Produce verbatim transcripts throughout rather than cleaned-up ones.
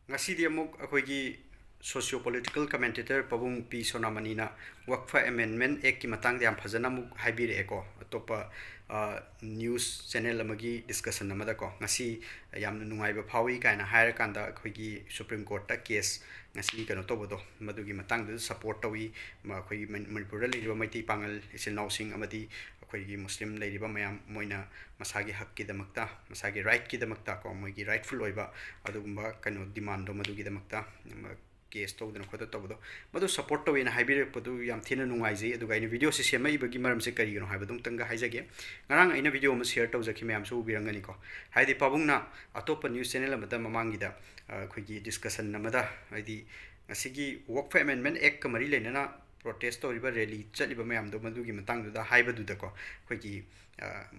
ꯉꯁꯤꯗꯤ ꯑꯃꯨꯛ ꯑꯩꯈꯣꯏꯒꯤ socio political commentator ꯄꯥꯕꯨꯡ ꯄꯤ ꯁꯣꯅꯥꯃꯅꯤꯅ ꯋꯛꯐ ꯑꯦꯃꯦꯟꯃꯦꯟ ꯑꯦꯛꯀꯤ ꯃꯇꯥꯡꯗ ꯌꯥꯝ ꯐꯖꯅ ꯑꯃꯨꯛ ꯍꯥꯏꯕꯤꯔꯛꯑꯦꯀꯣ꯫ ꯑꯇꯣꯞꯄ ꯅ꯭ꯌꯨꯁ ꯆꯦꯅꯦꯜ ꯑꯃꯒꯤ ꯗꯤꯁꯀꯁꯟ ꯑꯃꯗꯀꯣ, ꯉꯁꯤ ꯌꯥꯝꯅ ꯅꯨꯡꯉꯥꯏꯕ ꯐꯥꯎꯏ ꯀꯥꯏꯅ ꯍꯥꯏꯔꯀꯥꯟꯗ ꯑꯩꯈꯣꯏꯒꯤ ꯁꯨꯄ꯭ꯔꯤꯝ ꯀꯣꯔꯠꯇ ꯀꯦꯁ ꯉꯁꯤ ꯀꯩꯅꯣ ꯇꯧꯕꯗꯣ, ꯃꯗꯨꯒꯤ ꯃꯇꯥꯡꯗꯨꯗ ꯁꯄꯣꯔꯠ ꯇꯧꯏ꯫ ꯑꯩꯈꯣꯏꯒꯤ ꯃꯅꯤꯄꯨꯔꯗ ꯂꯩꯔꯤꯕ ꯃꯩꯇꯩ ꯄꯥꯉꯜ ꯏꯆꯤꯜ ꯏꯅꯥꯎꯁꯤꯡ ꯑꯃꯗꯤ ꯑꯩꯈꯣꯏꯒꯤ ꯃꯨꯁꯂꯤꯝ ꯂꯩꯔꯤꯕ ꯃꯌꯥꯝ, ꯃꯣꯏꯅ ꯃꯁꯥꯒꯤ ꯍꯛꯀꯤꯗꯃꯛꯇ, ꯃꯁꯥꯒꯤ ꯔꯥꯏꯠꯀꯤꯗꯃꯛꯇ ꯀꯣ, ꯃꯣꯏꯒꯤ ꯔꯥꯏꯠꯐꯨꯜ ꯑꯣꯏꯕ ꯑꯗꯨꯒꯨꯝꯕ ꯀꯩꯅꯣ ꯗꯤꯃꯥꯟꯗꯣ, ꯃꯗꯨꯒꯤꯗꯃꯛꯇ ꯀꯦꯁ ꯇꯧꯗꯅ ꯈꯣꯠꯇꯅ ꯇꯧꯕꯗꯣ, ꯃꯗꯨ ꯁꯄꯣꯔꯠ ꯇꯧꯋꯦꯅ ꯍꯥꯏꯕꯤꯔꯛꯄꯗꯨ ꯌꯥꯝ ꯊꯤꯅ ꯅꯨꯡꯉꯥꯏꯖꯩ꯫ ꯑꯗꯨꯒ ꯑꯩꯅ ꯚꯤꯗꯤꯑꯣꯁꯤ ꯁꯦꯝꯃꯛꯏꯕꯒꯤ ꯃꯔꯝꯁꯦ ꯀꯔꯤꯒꯤꯅꯣ ꯍꯥꯏꯕꯗꯨ ꯑꯃꯨꯛꯇꯪꯒ ꯍꯥꯏꯖꯒꯦ꯫ ꯉꯔꯥꯡ ꯑꯩꯅ ꯚꯤꯗꯤꯑꯣ ꯑꯃ ꯁꯤꯌꯔ ꯇꯧꯖꯈꯤ, ꯃꯌꯥꯝꯁꯨ ꯎꯕꯤꯔꯝꯒꯅꯤꯀꯣ꯫ ꯍꯥꯏꯗꯤ ꯄꯥꯕꯨꯡꯅ ꯑꯇꯣꯞꯄ ꯅ꯭ꯌꯨꯁ ꯆꯦꯅꯦꯜ ꯑꯃꯗ ꯃꯃꯥꯡꯒꯤꯗ ꯑꯩꯈꯣꯏꯒꯤ ꯗꯤꯁꯀꯁꯟ ꯑꯃꯗ, ꯍꯥꯏꯗꯤ ꯉꯁꯤꯒꯤ ꯋꯛꯐ ꯑꯦꯃꯦꯟꯃꯦꯟ ꯑꯦꯛꯀ ꯃꯔꯤ ꯂꯩꯅꯅ ꯄ꯭ꯔꯣꯇꯦꯁ ꯇꯧꯔꯤꯕ, ꯔꯦꯂꯤ ꯆꯠꯂꯤꯕ ꯃꯌꯥꯝꯗꯣ, ꯃꯗꯨꯒꯤ ꯃꯇꯥꯡꯗꯨꯗ ꯍꯥꯏꯕꯗꯨꯗꯀꯣ, ꯑꯩꯈꯣꯏꯒꯤ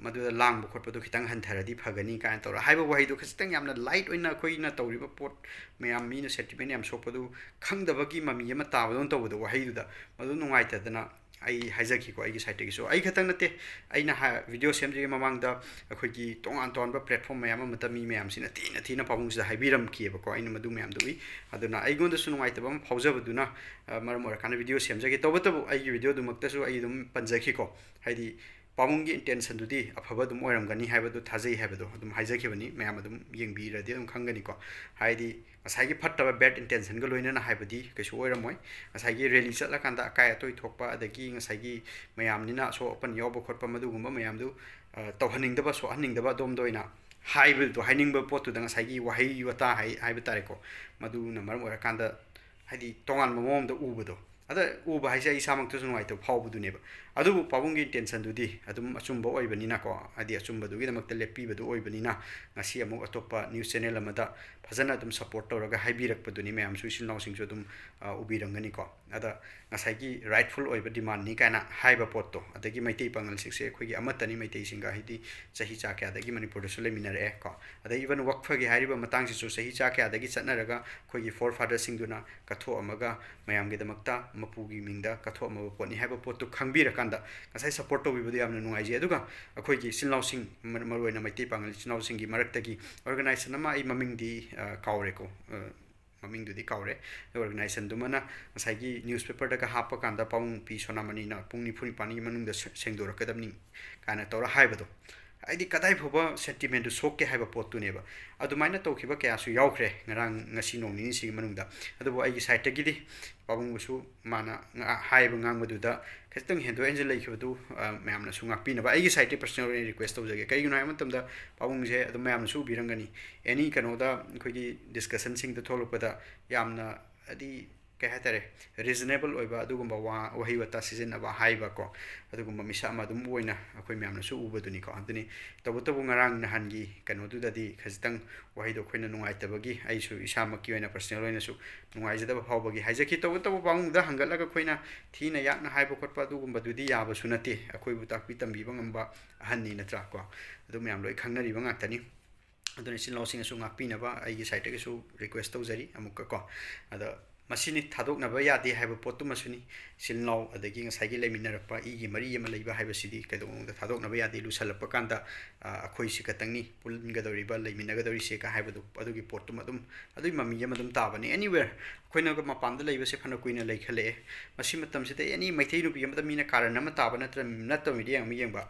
ꯃꯗꯨꯗ ꯂꯥꯡꯕ ꯈꯣꯠꯄꯗꯣ ꯈꯤꯇꯪ ꯍꯟꯊꯔꯗꯤ ꯐꯒꯅꯤ ꯀꯥꯏꯅ ꯇꯧꯔ ꯍꯥꯏꯕ ꯋꯥꯍꯩꯗꯣ ꯈꯖꯤꯛꯇꯪ ꯌꯥꯝꯅ ꯂꯥꯏꯠ ꯑꯣꯏꯅ ꯑꯩꯈꯣꯏꯅ ꯇꯧꯔꯤꯕ ꯄꯣꯠ ꯃꯌꯥꯝ, ꯃꯤꯅ ꯁꯦꯟꯇꯤꯃꯦꯟ ꯌꯥꯝ ꯁꯣꯛꯄꯗꯨ ꯈꯪꯗꯕꯒꯤ ꯃꯃꯤ ꯑꯃ ꯇꯥꯕꯗꯧꯅ ꯇꯧꯕꯗꯣ, ꯋꯥꯍꯩꯗꯨꯗ, ꯃꯗꯨ ꯅꯨꯡꯉꯥꯏꯇꯗꯅ ꯑꯩ ꯍꯥꯏꯖꯈꯤꯀꯣ꯫ ꯑꯩꯒꯤ ꯁꯥꯏꯠꯇꯒꯤꯁꯨ, ꯑꯩ ꯈꯛꯇꯪ ꯅꯠꯇꯦ, ꯑꯩꯅ ꯚꯤꯗꯤꯑꯣ ꯁꯦꯝꯗ꯭ꯔꯤꯉꯩ ꯃꯃꯥꯡꯗ ꯑꯩꯈꯣꯏꯒꯤ ꯇꯣꯉꯥꯟ ꯇꯣꯉꯥꯟꯕ ꯄ꯭ꯂꯦꯠꯐꯣꯝ ꯃꯌꯥꯝ ꯑꯃꯗ ꯃꯤ ꯃꯌꯥꯝꯁꯤꯅ ꯊꯤꯅ ꯊꯤꯅ ꯄꯥꯕꯨꯡꯁꯤꯗ ꯍꯥꯏꯕꯤꯔꯝꯈꯤꯑꯕꯀꯣ꯫ ꯑꯩꯅ ꯃꯗꯨ ꯃꯌꯥꯝꯗꯨ ꯎꯏ꯫ ꯑꯗꯨꯅ ꯑꯩꯉꯣꯟꯗꯁꯨ ꯅꯨꯡꯉꯥꯏꯇꯕ ꯑꯃ ꯐꯥꯎꯖꯕꯗꯨꯅ ꯃꯔꯝ ꯑꯣꯏꯔꯀꯥꯟꯗ ꯚꯤꯗꯤꯑꯣ ꯁꯦꯝꯖꯒꯦ꯫ ꯇꯧꯕꯇꯕꯨ ꯑꯩꯒꯤ ꯚꯤꯗꯤꯑꯣꯗꯨꯃꯛꯇꯁꯨ ꯑꯩ ꯑꯗꯨꯝ ꯄꯟꯖꯈꯤꯀꯣ꯫ ꯍꯥꯏꯗꯤ ꯄꯥꯕꯨꯡꯒꯤ ꯏꯟꯇꯦꯟꯁꯟꯗꯨꯗꯤ ꯑꯐꯕ ꯑꯗꯨꯝ ꯑꯣꯏꯔꯝꯒꯅꯤ ꯍꯥꯏꯕꯗꯨ ꯊꯥꯖꯩ ꯍꯥꯏꯕꯗꯣ ꯑꯗꯨꯝ ꯍꯥꯏꯖꯈꯤꯕꯅꯤ꯫ ꯃꯌꯥꯝ ꯑꯗꯨꯝ ꯌꯦꯡꯕꯤꯔꯗꯤ ꯑꯗꯨꯝ ꯈꯪꯒꯅꯤꯀꯣ꯫ ꯍꯥꯏꯗꯤ ꯉꯁꯥꯏꯒꯤ ꯐꯠꯇꯕ ꯕꯦꯠ ꯏꯟꯇꯦꯟꯁꯟꯒ ꯂꯣꯏꯅꯅ ꯍꯥꯏꯕꯗꯤ ꯀꯩꯁꯨ ꯑꯣꯏꯔꯝꯃꯣꯏ꯫ ꯉꯁꯥꯏꯒꯤ ꯔꯦꯂꯤ ꯆꯠꯂꯀꯥꯟꯗ ꯑꯀꯥꯏ ꯑꯇꯣꯏ ꯊꯣꯛꯄ, ꯑꯗꯒꯤ ꯉꯁꯥꯏꯒꯤ ꯃꯌꯥꯝꯅꯤꯅ ꯑꯁꯣꯛ ꯑꯄꯟ ꯌꯥꯎꯕ ꯈꯣꯠꯄ, ꯃꯗꯨꯒꯨꯝꯕ ꯃꯌꯥꯝꯗꯨ ꯇꯧꯍꯟꯅꯤꯡꯗꯕ, ꯁꯣꯛꯍꯟꯅꯤꯡꯗꯕ, ꯑꯗꯣꯝꯗ ꯑꯣꯏꯅ ꯍꯥꯏꯕꯗꯣ, ꯍꯥꯏꯅꯤꯡꯕ ꯄꯣꯠꯇꯨꯗ ꯉꯁꯥꯏꯒꯤ ꯋꯥꯍꯩ ꯋꯥꯇꯥ ꯍꯥꯏ-, ꯍꯥꯏꯕ ꯇꯥꯔꯦꯀꯣ, ꯃꯗꯨꯅ ꯃꯔꯝ ꯑꯣꯏꯔꯀꯥꯟꯗ ꯍꯥꯏꯗꯤ ꯇꯣꯉꯥꯟꯕ ꯃꯑꯣꯡꯗ ꯎꯕꯗꯣ꯫ ꯑꯗ ꯎꯕ ꯍꯥꯏꯁꯦ ꯑꯩ ꯏꯁꯥꯃꯛꯇꯁꯨ ꯅꯨꯡꯉꯥꯏꯇꯕ ꯐꯥꯎꯕꯗꯨꯅꯦꯕ꯫ ꯑꯗꯨꯕꯨ ꯄꯥꯕꯨꯡꯒꯤ ꯏꯟꯇꯦꯟꯁꯟꯗꯨꯗꯤ ꯑꯗꯨꯝ ꯑꯆꯨꯝꯕ ꯑꯣꯏꯕꯅꯤꯅꯀꯣ, ꯍꯥꯏꯗꯤ ꯑꯆꯨꯝꯕꯗꯨꯒꯤꯗꯃꯛꯇ ꯂꯦꯞꯄꯤꯕꯗꯨ ꯑꯣꯏꯕꯅꯤꯅ, ꯉꯁꯤ ꯑꯃꯨꯛ ꯑꯇꯣꯞꯄ ꯅ꯭ꯌꯨꯁ ꯆꯦꯅꯦꯜ ꯑꯃꯗ ꯐꯖꯅ ꯑꯗꯨꯝ ꯁꯄꯣꯔꯠ ꯇꯧꯔꯒ ꯍꯥꯏꯕꯤꯔꯛꯄꯗꯨꯅꯤ꯫ ꯃꯌꯥꯝꯁꯨ ꯏꯆꯤꯜ ꯏꯅꯥꯎꯁꯤꯡꯁꯨ ꯑꯗꯨꯝ ꯎꯕꯤꯔꯝꯒꯅꯤꯀꯣ꯫ ꯑꯗ ꯉꯁꯥꯏꯒꯤ ꯔꯥꯏꯠꯐꯨꯜ ꯑꯣꯏꯕ ꯗꯤꯃꯥꯟꯅꯤ ꯀꯥꯏꯅ ꯍꯥꯏꯕ ꯄꯣꯠꯇꯣ, ꯑꯗꯒꯤ ꯃꯩꯇꯩ ꯄꯥꯉꯜꯁꯤꯡꯁꯦ ꯑꯩꯈꯣꯏꯒꯤ ꯑꯃꯠꯇꯅꯤ, ꯃꯩꯇꯩꯁꯤꯡꯒ ꯍꯥꯏꯗꯤ ꯆꯍꯤ ꯆꯥ ꯀꯌꯥꯗꯒꯤ ꯃꯅꯤꯄꯨꯔꯗꯁꯨ ꯂꯩꯃꯤꯟꯅꯔꯛꯑꯦ ꯀꯣ꯫ ꯑꯗꯩ ꯏꯚꯟ ꯋꯛꯐꯒꯤ ꯍꯥꯏꯔꯤꯕ ꯃꯇꯥꯡꯁꯤꯁꯨ ꯆꯍꯤ ꯆꯥ ꯀꯌꯥꯗꯒꯤ ꯆꯠꯅꯔꯒ ꯑꯩꯈꯣꯏꯒꯤ ꯐꯣꯔ ꯐꯥꯗꯔꯁꯤꯡꯗꯨꯅ ꯀꯠꯊꯣꯛꯑꯝꯃꯒ ꯃꯌꯥꯝꯒꯤꯗꯃꯛꯇ ꯃꯄꯨꯒꯤ ꯃꯤꯡꯗ ꯀꯠꯊꯣꯛꯑꯝꯃꯕ ꯄꯣꯠꯅꯤ ꯍꯥꯏꯕ ꯄꯣꯠꯇꯨ ꯈꯪꯕꯤꯔꯀꯥꯟꯗ ꯉꯁꯥꯏ ꯁꯞꯄꯣꯔꯠ ꯇꯧꯕꯤꯕꯗꯣ ꯌꯥꯝꯅ ꯅꯨꯡꯉꯥꯏꯖꯩ꯫ ꯑꯗꯨꯒ ꯑꯩꯈꯣꯏꯒꯤ ꯏꯆꯤꯜ ꯏꯅꯥꯎꯁꯤꯡ, ꯃꯔꯨ ꯑꯣꯏꯅ ꯃꯩꯇꯩ ꯄꯥꯉꯜ ꯏꯆꯤꯜ ꯏꯅꯥꯎꯁꯤꯡꯒꯤ ꯃꯔꯛꯇꯒꯤ ꯑꯣꯔꯒꯅꯥꯏꯖꯦꯁꯟ ꯑꯃ, ꯑꯩ ꯃꯃꯤꯡꯗꯤ ꯀꯥꯎꯔꯦꯀꯣ, ꯃꯃꯤꯡꯗꯨꯗꯤ ꯀꯥꯎꯔꯦ꯫ ꯑꯗꯨ ꯑꯣꯔꯒꯅꯥꯏꯖꯦꯁꯟꯗꯨꯃꯅ ꯉꯁꯥꯏꯒꯤ ꯅ꯭ꯌꯨꯁꯄꯦꯄꯔꯗꯒ ꯍꯥꯞꯄ ꯀꯥꯟꯗ "ꯄꯥꯕꯨꯡ ꯅꯨꯄꯤ ꯁꯣꯅꯥꯃꯅꯤꯅ ꯄꯨꯡ ꯅꯤꯐꯨ ꯅꯤꯄꯥꯜꯒꯤ ꯃꯅꯨꯡꯗ ꯁꯦꯡꯗꯣꯔꯛꯀꯗꯕꯅꯤ" ꯀꯥꯏꯅ ꯇꯧꯔ ꯍꯥꯏꯕꯗꯣ, ꯍꯥꯏꯗꯤ ꯀꯗꯥꯏ ꯐꯥꯎꯕ ꯁꯦꯟꯇꯤꯃꯦꯟꯗꯨ ꯁꯣꯛꯀꯦ ꯍꯥꯏꯕ ꯄꯣꯠꯇꯨꯅꯦꯕ꯫ ꯑꯗꯨꯃꯥꯏꯅ ꯇꯧꯈꯤꯕ ꯀꯌꯥꯁꯨ ꯌꯥꯎꯈ꯭ꯔꯦ ꯉꯔꯥꯡ, ꯉꯁꯤ ꯅꯣꯡ ꯅꯤꯅꯤꯁꯤꯒꯤ ꯃꯅꯨꯡꯗ꯫ ꯑꯗꯨꯕꯨ ꯑꯩꯒꯤ ꯁꯥꯏꯠꯇꯒꯤꯗꯤ ꯄꯥꯕꯨꯡꯕꯨꯁꯨ ꯃꯥꯅ ꯉ-, ꯍꯥꯏꯕ ꯉꯥꯡꯕꯗꯨꯗ ꯈꯤꯇꯪ ꯍꯦꯟꯗꯣꯛ ꯍꯦꯟꯖꯤꯟ ꯂꯩꯈꯤꯕꯗꯨ, ꯑ, ꯃꯌꯥꯝꯅꯁꯨ ꯉꯥꯛꯄꯤꯅꯕ ꯑꯩꯒꯤ ꯁꯥꯏꯠꯇꯒꯤ ꯄꯔꯁꯅꯦꯜ ꯑꯣꯏꯅ ꯔꯤꯀ꯭ꯋꯦꯁ ꯇꯧꯖꯒꯦ꯫ ꯀꯔꯤꯒꯤꯅꯣ ꯍꯥꯏꯕ ꯃꯇꯝꯗ ꯄꯥꯕꯨꯡꯁꯦ ꯑꯗꯨꯝ ꯃꯌꯥꯝꯅꯁꯨ ꯎꯕꯤꯔꯝꯒꯅꯤ, ꯑꯦꯅꯤ ꯀꯩꯅꯣꯗ ꯑꯩꯈꯣꯏꯒꯤ ꯗꯤꯁꯀꯁꯟꯁꯤꯡꯗ ꯊꯣꯛꯂꯛꯄꯗ ꯌꯥꯝꯅ, ꯍꯥꯏꯗꯤ, ꯀꯩ ꯍꯥꯏꯇꯥꯔꯦ, ꯔꯤꯖꯅꯦꯕꯜ ꯑꯣꯏꯕ ꯑꯗꯨꯒꯨꯝꯕ ꯋꯥ, ꯋꯥꯍꯩ ꯋꯥꯇꯥ ꯁꯤꯖꯤꯟꯅꯕ, ꯍꯥꯏꯕꯀꯣ, ꯑꯗꯨꯒꯨꯝꯕ ꯃꯤꯁꯛ ꯑꯃ ꯑꯗꯨꯝ ꯑꯣꯏꯅ ꯑꯩꯈꯣꯏ ꯃꯌꯥꯝꯅꯁꯨ ꯎꯕꯗꯨꯅꯤꯀꯣ꯫ ꯑꯗꯨꯅꯤ, ꯇꯧꯕꯇꯕꯨ ꯉꯔꯥꯡ ꯅꯍꯥꯟꯒꯤ ꯀꯩꯅꯣꯗꯨꯗꯗꯤ ꯈꯖꯤꯛꯇꯪ ꯋꯥꯍꯩꯗꯣ ꯑꯩꯈꯣꯏꯅ ꯅꯨꯡꯉꯥꯏꯇꯕꯒꯤ, ꯑꯩꯁꯨ ꯏꯁꯥꯃꯛꯀꯤ ꯑꯣꯏꯅ ꯄꯔꯁꯅꯦꯜ ꯑꯣꯏꯅꯁꯨ ꯅꯨꯡꯉꯥꯏꯖꯗꯕ ꯐꯥꯎꯕꯒꯤ ꯍꯥꯏꯖꯈꯤ꯫ ꯇꯧꯕꯇꯕꯨ ꯄꯥꯕꯨꯡꯗ ꯍꯪꯒꯠꯂꯒ ꯑꯩꯈꯣꯏꯅ ꯊꯤꯅ ꯌꯥꯛꯅ ꯍꯥꯏꯕ ꯈꯣꯠꯄ ꯑꯗꯨꯒꯨꯝꯕꯗꯨꯗꯤ ꯌꯥꯕꯁꯨ ꯅꯠꯇꯦ꯫ ꯑꯩꯈꯣꯏꯕꯨ ꯇꯥꯛꯄꯤ ꯇꯝꯕꯤꯕ ꯉꯝꯕ ꯑꯍꯟꯅꯤ, ꯅꯠꯇ꯭ꯔꯥ ꯀꯣ? ꯑꯗꯨ ꯃꯌꯥꯝ ꯂꯣꯏ ꯈꯪꯅꯔꯤꯕ ꯉꯥꯛꯇꯅꯤ꯫ ꯑꯗꯨꯅ ꯏꯆꯤꯜ ꯏꯅꯥꯎꯁꯤꯡꯅꯁꯨ ꯉꯥꯛꯄꯤꯅꯕ ꯑꯩꯒꯤ ꯁꯥꯏꯠꯇꯒꯤꯁꯨ ꯔꯤꯀ꯭ꯋꯦꯁ ꯇꯧꯖꯔꯤ ꯑꯃꯨꯛꯀ ꯀꯣ꯫ ꯑꯗ ꯃꯁꯤꯅꯤ ꯊꯥꯗꯣꯛꯅꯕ ꯌꯥꯗꯦ ꯍꯥꯏꯕ ꯄꯣꯠꯇꯨꯃꯁꯨꯅꯤ꯫ ꯏꯆꯤꯜ ꯏꯅꯥꯎ ꯑꯗꯒꯤ ꯉꯁꯥꯏꯒꯤ ꯂꯩꯃꯤꯟꯅꯔꯛꯄ ꯏꯒꯤ ꯃꯔꯤ ꯑꯃ ꯂꯩꯕ ꯍꯥꯏꯕꯁꯤꯗꯤ ꯀꯩꯗꯧꯅꯨꯡꯗ ꯊꯥꯗꯣꯛꯅꯕ ꯌꯥꯗꯦ꯫ ꯂꯨꯁꯜꯂꯛꯄ ꯀꯥꯟꯗ, ꯑ, ꯑꯩꯈꯣꯏꯁꯤ ꯈꯛꯇꯪꯅꯤ ꯄꯨꯟꯒꯗꯧꯔꯤꯕ, ꯂꯩꯃꯤꯟꯅꯒꯗꯧꯔꯤꯁꯦ ꯀ ꯍꯥꯏꯕꯗꯨ, ꯑꯗꯨꯒꯤ ꯄꯣꯠꯇꯨꯃ ꯑꯗꯨꯝ, ꯑꯗꯨꯒꯤ ꯃꯃꯤ ꯑꯃ ꯑꯗꯨꯝ ꯇꯥꯕꯅꯤ꯫ Anywhere, ꯑꯩꯈꯣꯏꯅꯒ ꯃꯄꯥꯟꯗ ꯂꯩꯕꯁꯦ ꯐꯅ ꯀꯨꯏꯅ ꯂꯩꯈꯠꯂꯛꯑꯦ꯫ ꯃꯁꯤ ꯃꯇꯝꯁꯤꯗ ꯑꯦꯅꯤ ꯃꯩꯇꯩ ꯅꯨꯄꯤ ꯑꯃꯗ ꯃꯤꯅ ꯀꯥꯔꯟ ꯑꯃ ꯇꯥꯕ ꯅꯠꯇ꯭ꯔ-, ꯅꯠꯇꯕ ꯃꯤꯗꯤ ꯌꯦꯡꯕ, ꯌꯦꯡꯕ꯫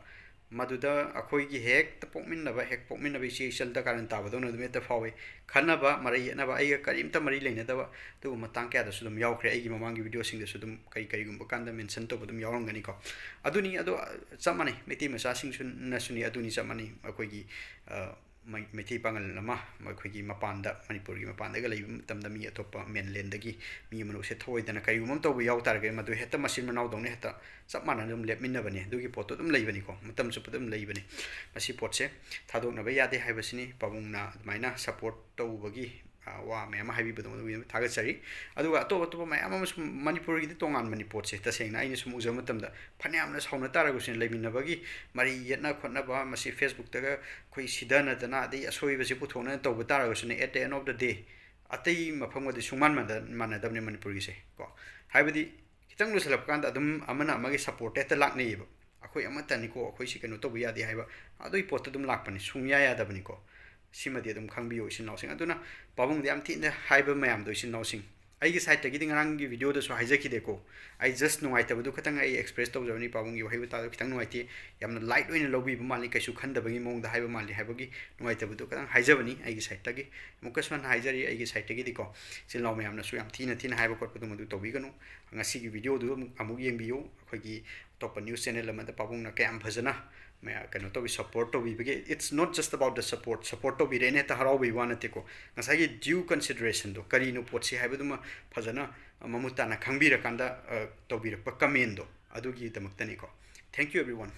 ꯃꯗꯨꯗ ꯑꯩꯈꯣꯏꯒꯤ ꯍꯦꯛꯇ ꯄꯣꯛꯃꯤꯟꯅꯕ, ꯍꯦꯛ ꯄꯣꯛꯃꯤꯟꯅꯕ ꯏꯆꯦ ꯏꯆꯜꯗ ꯀꯥꯔꯟ ꯇꯥꯕꯗꯧꯅ ꯑꯗꯨꯝ ꯍꯦꯛꯇ ꯐꯥꯎꯏ꯫ ꯈꯠꯅꯕ, ꯃꯔꯩ ꯌꯦꯠꯅꯕ, ꯑꯩꯒ ꯀꯔꯤꯝꯇ ꯃꯔꯤ ꯂꯩꯅꯗꯕ ꯑꯗꯨꯒꯨꯝꯕ ꯃꯇꯥꯡ ꯀꯌꯥꯗꯁꯨ ꯑꯗꯨꯝ ꯌꯥꯎꯈ꯭ꯔꯦ꯫ ꯑꯩꯒꯤ ꯃꯃꯥꯡꯒꯤ ꯚꯤꯗꯤꯑꯣꯁꯤꯡꯗꯁꯨ ꯑꯗꯨꯝ ꯀꯔꯤ ꯀꯔꯤꯒꯨꯝꯕ ꯀꯥꯟꯗ ꯃꯦꯟꯁꯟ ꯇꯧꯕ ꯑꯗꯨꯝ ꯌꯥꯎꯔꯝꯒꯅꯤꯀꯣ꯫ ꯑꯗꯨꯅꯤ, ꯑꯗꯣ ꯆꯞ ꯃꯥꯟꯅꯩ, ꯃꯩꯇꯩ ꯃꯆꯥꯁꯤꯡꯁꯨꯅꯁꯨꯅꯤ, ꯑꯗꯨꯅꯤ ꯆꯞ ꯃꯥꯟꯅꯩ꯫ ꯑꯩꯈꯣꯏꯒꯤ, ꯑ, ꯃꯩ-, ꯃꯩꯇꯩ ꯄꯥꯉꯜ ꯑꯃ ꯑꯩꯈꯣꯏꯒꯤ ꯃꯄꯥꯟꯗ, ꯃꯅꯤꯄꯨꯔꯒꯤ ꯃꯄꯥꯟꯗꯒ ꯂꯩꯕ ꯃꯇꯝꯗ ꯃꯤ ꯑꯇꯣꯞꯄ ꯃꯦꯟꯂꯦꯟꯗꯒꯤ ꯃꯤ ꯑꯃꯅ ꯎꯁꯤꯠ ꯊꯑꯣꯏꯗꯅ ꯀꯔꯤꯒꯨꯝꯕ ꯑꯃ ꯇꯧꯕ ꯌꯥꯎ ꯇꯥꯔꯒꯗꯤ ꯃꯗꯨ ꯍꯦꯛꯇ ꯃꯆꯤꯟ ꯃꯅꯥꯎꯗꯧꯅ ꯍꯦꯛꯇ ꯆꯞ ꯃꯥꯟꯅꯅ ꯑꯗꯨꯝ ꯂꯦꯞꯃꯤꯟꯅꯕꯅꯦ꯫ ꯑꯗꯨꯒꯤ ꯄꯣꯠꯇꯣ ꯑꯗꯨꯝ ꯂꯩꯕꯅꯤꯀꯣ, ꯃꯇꯝ ꯆꯨꯞꯄꯗ ꯑꯗꯨꯝ ꯂꯩꯕꯅꯤ꯫ ꯃꯁꯤ ꯄꯣꯠꯁꯦ ꯊꯥꯗꯣꯛꯅꯕ ꯌꯥꯗꯦ ꯍꯥꯏꯕꯁꯤꯅꯤ꯫ ꯄꯥꯕꯨꯡꯅ ꯑꯗꯨꯃꯥꯏꯅ ꯁꯞꯄꯣꯔꯠ ꯇꯧꯕꯒꯤ, ꯑ, ꯋꯥ ꯃꯌꯥꯝ ꯑꯃ ꯍꯥꯏꯕꯤꯕꯗꯣ ꯃꯗꯨꯒꯤꯗꯃꯛ ꯊꯥꯒꯠꯆꯔꯤ꯫ ꯑꯗꯨꯒ ꯑꯇꯣꯞ ꯑꯇꯣꯞꯄ ꯃꯌꯥꯝ ꯑꯃꯁꯨ ꯃꯅꯤꯄꯨꯔꯒꯤꯗꯤ ꯇꯣꯉꯥꯟꯕꯅꯤ ꯄꯣꯠꯁꯦ꯫ ꯇꯁꯦꯡꯅ ꯑꯩꯅ ꯁꯨꯝ ꯎꯖꯕ ꯃꯇꯝꯗ ꯐꯅꯌꯥꯝꯅ ꯁꯥꯎꯅ ꯇꯥꯔꯒꯁꯨ ꯂꯩꯃꯤꯟꯅꯕꯒꯤ ꯃꯔꯩ ꯌꯦꯠꯅ ꯈꯣꯠꯅꯕ, ꯃꯁꯤ ꯐꯦꯁꯕꯨꯛꯇꯒ ꯑꯩꯈꯣꯏ ꯁꯤꯗꯅꯗꯅ ꯑꯗꯩ ꯑꯁꯣꯏꯕꯁꯦ ꯄꯨꯊꯣꯛꯅꯗꯅ ꯇꯧꯕ ꯇꯥꯔꯒꯁꯨꯅꯦ, at the end of the day ꯑꯇꯩ ꯃꯐꯝꯒꯗꯤ ꯁꯨꯡꯃꯥꯟ ꯃꯥꯟꯅ-, ꯃꯥꯟꯅꯗꯕꯅꯦ ꯃꯅꯤꯄꯨꯔꯒꯤꯁꯦ ꯀꯣ꯫ ꯍꯥꯏꯕꯗꯤ ꯈꯤꯇꯪ ꯂꯨꯁꯜꯂꯛꯄ ꯀꯥꯟꯗ ꯑꯗꯨꯝ ꯑꯃꯅ ꯑꯃꯒꯤ ꯁꯞꯄꯣꯔꯠꯇ ꯍꯦꯛꯇ ꯂꯥꯛꯅꯩꯌꯦꯕ꯫ ꯑꯩꯈꯣꯏ ꯑꯃꯠꯇꯅꯤꯀꯣ, ꯑꯩꯈꯣꯏꯁꯤ ꯀꯩꯅꯣ ꯇꯧꯕ ꯌꯥꯗꯦ ꯍꯥꯏꯕ ꯑꯗꯨꯒꯤ ꯄꯣꯠꯇ ꯑꯗꯨꯝ ꯂꯥꯛꯄꯅꯤ꯫ ꯁꯨꯡꯌꯥ ꯌꯥꯗꯕꯅꯤꯀꯣ꯫ ꯁꯤꯃꯗꯤ ꯑꯗꯨꯝ ꯈꯪꯕꯤꯌꯨ ꯏꯆꯤꯟ ꯏꯅꯥꯎꯁꯤꯡ꯫ ꯑꯗꯨꯅ ꯄꯥꯕꯨꯡꯗ ꯌꯥꯝ ꯊꯤꯅ ꯍꯥꯏꯕ ꯃꯌꯥꯝꯗꯣ ꯏꯆꯤꯟ ꯏꯅꯥꯎꯁꯤꯡ, ꯑꯩꯒꯤ ꯁꯥꯏꯠꯇꯒꯤꯗꯤ ꯉꯔꯥꯡꯒꯤ ꯚꯤꯗꯤꯑꯣꯗꯁꯨ ꯍꯥꯏꯖꯈꯤꯗꯦꯀꯣ꯫ ꯑꯩ ꯖꯁ ꯅꯨꯡꯉꯥꯏꯇꯕꯗꯨ ꯈꯇꯪ ꯑꯩ ꯑꯦꯛꯁꯄ꯭ꯔꯦꯁ ꯇꯧꯖꯕꯅꯤ꯫ ꯄꯥꯕꯨꯡꯒꯤ ꯋꯥꯍꯩ ꯋꯥꯇꯥꯗꯣ ꯈꯤꯇꯪ ꯅꯨꯡꯉꯥꯏꯇꯦ, ꯌꯥꯝꯅ ꯂꯥꯏꯠ ꯑꯣꯏꯅ ꯂꯧꯕꯤꯕ ꯃꯥꯜꯂꯤ, ꯀꯩꯁꯨ ꯈꯟꯗꯕꯒꯤ ꯃꯑꯣꯡꯗ ꯍꯥꯏꯕ ꯃꯥꯜꯂꯤ ꯍꯥꯏꯕꯒꯤ ꯅꯨꯡꯉꯥꯏꯇꯕꯗꯨ ꯈꯇꯪ ꯍꯥꯏꯖꯕꯅꯤ ꯑꯩꯒꯤ ꯁꯥꯏꯠꯇꯒꯤ꯫ ꯑꯃꯨꯛꯀꯁꯨ ꯍꯟꯅ ꯍꯥꯏꯖꯔꯤ, ꯑꯩꯒꯤ ꯁꯥꯏꯠꯇꯒꯤꯗꯤꯀꯣ꯫ ꯏꯆꯤꯟ ꯏꯅꯥꯎ ꯃꯌꯥꯝꯅꯁꯨ ꯌꯥꯝ ꯊꯤꯅ ꯊꯤꯅ ꯍꯥꯏꯕ ꯈꯣꯠꯄꯗꯨ ꯃꯗꯨ ꯇꯧꯕꯤꯒꯅꯨ꯫ ꯉꯁꯤꯒꯤ ꯚꯤꯗꯤꯑꯣꯗꯨ ꯑꯃꯨꯛ, ꯑꯃꯨꯛ ꯌꯦꯡꯕꯤꯌꯨ꯫ ꯑꯩꯈꯣꯏꯒꯤ ꯑꯇꯣꯞꯄ ꯅ꯭ꯌꯨꯁ ꯆꯦꯅꯦꯜ ꯑꯃꯗ ꯄꯥꯕꯨꯡꯅ ꯀꯌꯥꯝ ꯐꯖꯅ ꯃꯌꯥ-, ꯀꯩꯅꯣ ꯇꯧꯕꯤ, ꯁꯞꯄꯣꯔꯠ ꯇꯧꯕꯤꯕꯒꯦ꯫ It's not just about the support, support ꯇꯧꯕꯤꯔꯦꯅ ꯍꯦꯛꯇ ꯍꯔꯥꯎꯕꯒꯤ ꯋꯥ ꯅꯠꯇꯦꯀꯣ꯫ ꯉꯁꯥꯏꯒꯤ ꯗ꯭ꯌꯨ ꯀꯟꯁꯤꯗꯔꯦꯁꯟꯗꯣ ꯀꯔꯤꯅꯣ ꯄꯣꯠꯁꯤ ꯍꯥꯏꯕꯗꯨꯃ ꯐꯖꯅ ꯃꯃꯨꯠ ꯇꯥꯅ ꯈꯪꯕꯤꯔꯀꯥꯟꯗ, ꯑ, ꯇꯧꯕꯤꯔꯛꯄ ꯀꯃꯦꯟꯗꯣ ꯑꯗꯨꯒꯤꯗꯃꯛꯇꯅꯤꯀꯣ꯫ Thank you everyone.